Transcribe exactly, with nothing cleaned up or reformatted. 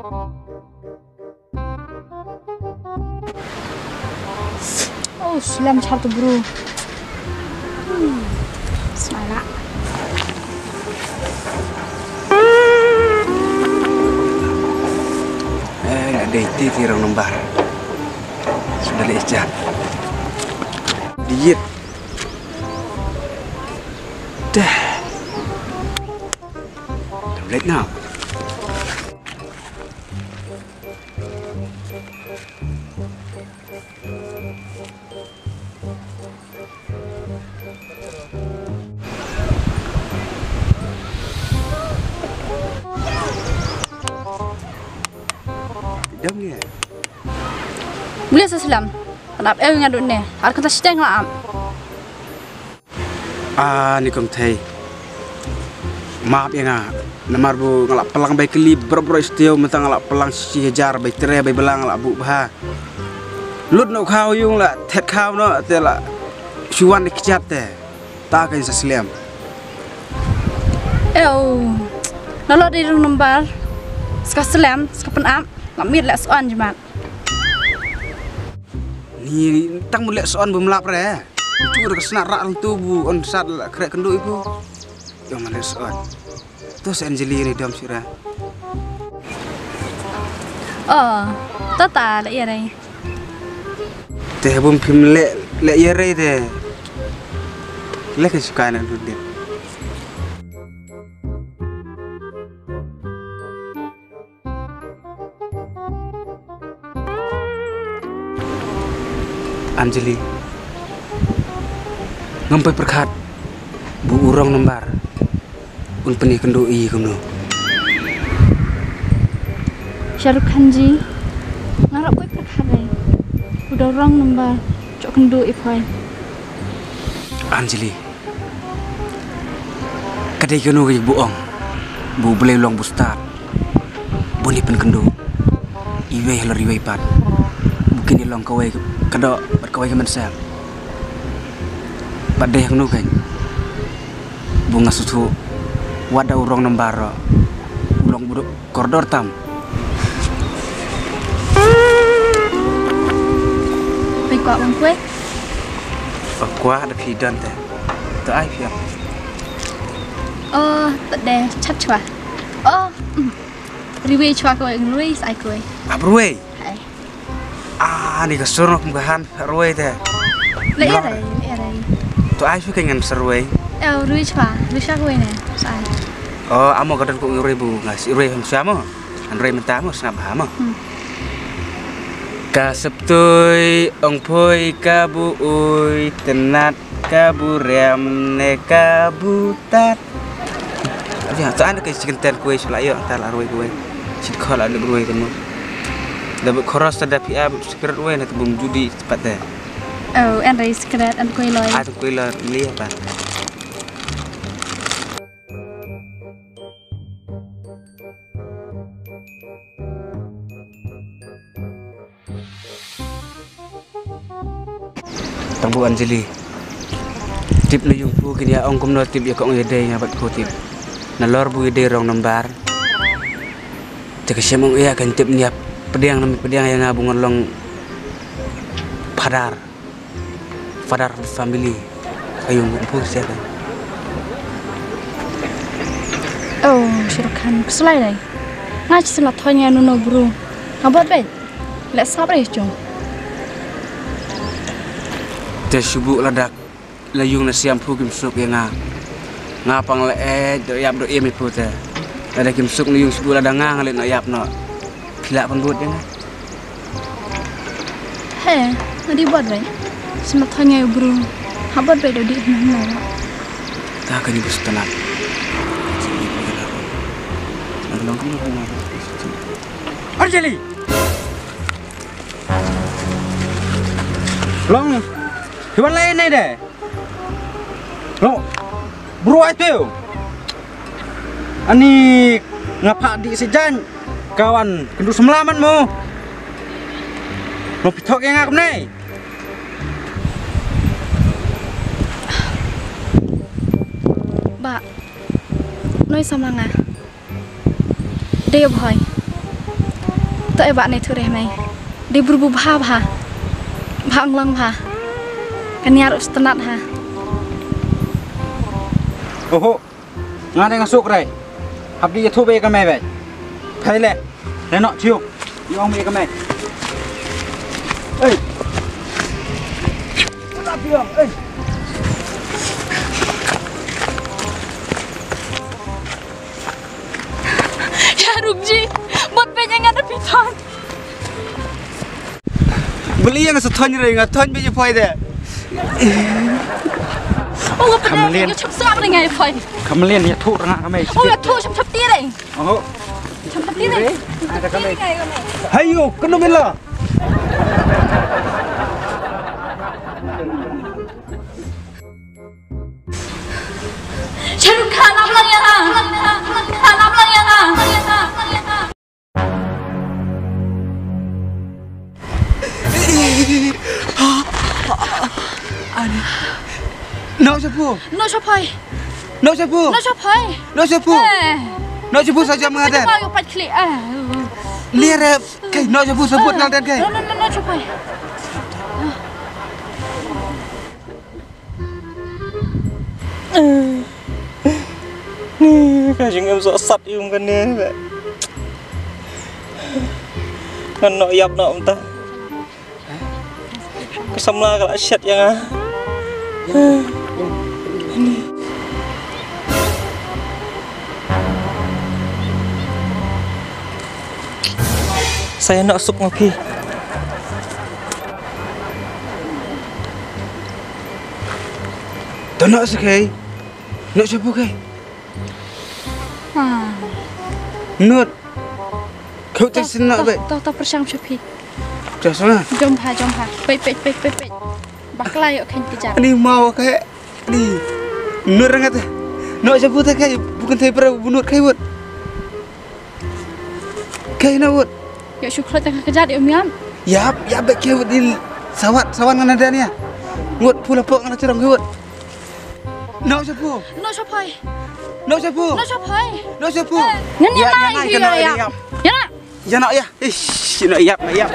Oh, slem char tu bru. Hmm. Smala. Eh, la dei ti ti rong nombar. Sudah le ijat. Diet. Dah. Too late now. Dam ngi. Mula sa slem. Kenapa eu nga dut ne? Ar kata siteng la am. Ah, ni kong thei. Map ïa nga. Namar bu nga la plang bai kli bro bro istio, mynta nga la plang shi hajar bai tre bai blang la bu bha. Lut no khaw yung la thet khaw no te la shuwan de kjat te. Ta ka sa slem. Eu. Na lo de rung number. Ska slem, ska pen am. La mit la suan jemat. Ni tang mu leh son bum lap re. Chu re ka sna ra tu bu on sat la kre kendu ibu. Yo ma leh son. Tu se Anjali ni dom sira. Oh, tata la ïa re. Te bum phim leh leh ïa re te. Leh ka suka na dudit. Anjali, ngam poi pyrkhat bu u rong number un pyni kyndu i kumno. Shahrukh Khan ji, nga rap poi pyrkhat re. U da rong number chok kyndu i phai. Anjali, ka dei kano ka jingbuong bu Blei long bu stad bu ni pynkyndu iwei halor iwei pat bu kini long kawei ka doh bad kawei ka mynsiem. Bad dei hangno kein bu nga suthu wat da u rong nambar ro u long bu duk kordor tam. Pei kwah bang kue. Ba kwah da phi don te. To ai phi. Oh, to de chat chwa. Oh, mm. Riwe chwa ko rui sai ko. Ap rui. Hai. Ah, ni ka sur nok ka han rui te. Le rai, le rai. To ai phi ka ngan sa rui. Eh, rui chwa, rui chwa ko ne. Sai. Oh, amo ka don ko rui bu ngas rui ham chwa mo. An rei mynta mo sngap bha mo. Hmm. Ka septui ong phoi ka bu ui tenat ka bu rem ne ka bu tat. Abi ha to an ka chicken ten kuai sula yo ta la roi kuai. Chit khola le roi kano. Da bu khoros ta da pia bu secret wai na tu bum judi pat de. Oh, an rei secret an kuai loi. Ah, tu kuai loi li apa. Tang bu Anjali. Tip na yung pu kin ïa ong kumno tip ïa ka ong ïa dei nga bad phu tip. Na lor bu ïa dei rong nambar. Te ka shem ong ïa kan tip nia pdiang na mi pdiang ïa nga bu ngan long phadar. Father of the family. Ka yung pu sia kan. Oh, Shah Rukh Khan, kslai dai. Nga chi sla thoin nga nuno bru. Nga bot bet. Leh sap re chung. Te shubu ladak la yung na siam phu kim suk ïa nga. Nga pang la eh do yap do im phu te. Lada kim suk na yung shubu lada nga nga leh no yap no. Phi lah pynbud ïa nga. He, nga dei bad bai. Sima thanya u bru. Ha bad bai da dei hna hna. Ta ka ni bus tanat. Anjali. Long. Kiban lai nai de. Long. Bru ai tu. Ani nga phah dih si jan. Kawan, kynduh semla man mo. Long pithok ïa nga kumne. Ba. Noi samla nga. Dei bhoi. To e ba ne thu re mai. Di bru bu bha bha. Bha ang lang bha. Kan yar us tenat ha. Oho. Nga dang suk rai. Hap di ïathuh ba ïa ka mai bai. Phai le. Re noh chiu. Ïa ong ba ïa ka mai. Ei. Ula piang, ei. Ya ruk ji. Bot pe nyangan api thon. Beli yang sa thon re nga thon ba ïa phai de. Oh, nga pede Kamlien. Nga chap sa ba nga ïa phai. Kamlien ïathuh ra nga ka mai. Oh, ïathuh chap chap ti re. Oh. Chap chap ti re. Ada ka mai. Hayo, kano mila. Shahrukh Khan, ap lang ïa nga. Khan, ap lang ïa nga. Noh shapoh. Noh shapoh. Noh shapoh. Noh shapoh. Noh shapoh. Eh. Noh shapoh sa jam nga de. Noh shapoh. Eh. Lir eh. Kai, noh shapoh sabut ngal den kai. Noh, noh, noh, noh shapoh. Ni ka jingim sa sat ïa um kane. Ngan noh ïap noh mynta. Ka samla ka la shet ïa nga. Sa ïa noh suk nga phi. To noh suk hei. Noh shapoh hei. Ah. Nud. Kau tak sini nak baik. To, to, to, persiang shapoh. Dah sana. Jom ha, jom ha. Peit, peit, peit, peit, peit. Bakla yok khen kejar. Ani mau kai. Ani. Nud rangat. Noh shapoh te kai. Bukan te pera bu nud kai wut. Kai na wut. Yok shu khlot tang kejar yok miam. Yap, yap bek kai wut di sawat, sawat ngan ada ni ya. Wut pula pok ngan ada cerong kai wut. Noh shapoh. Noh shapoh. Noh shapoh. Noh shapoh. Noh shapoh. Eh, ngan ya, ïa ya, na, ya, ïa, na, ïa, ïa. Ya na. Ya na, ya. Ish, na, ya, na, ya.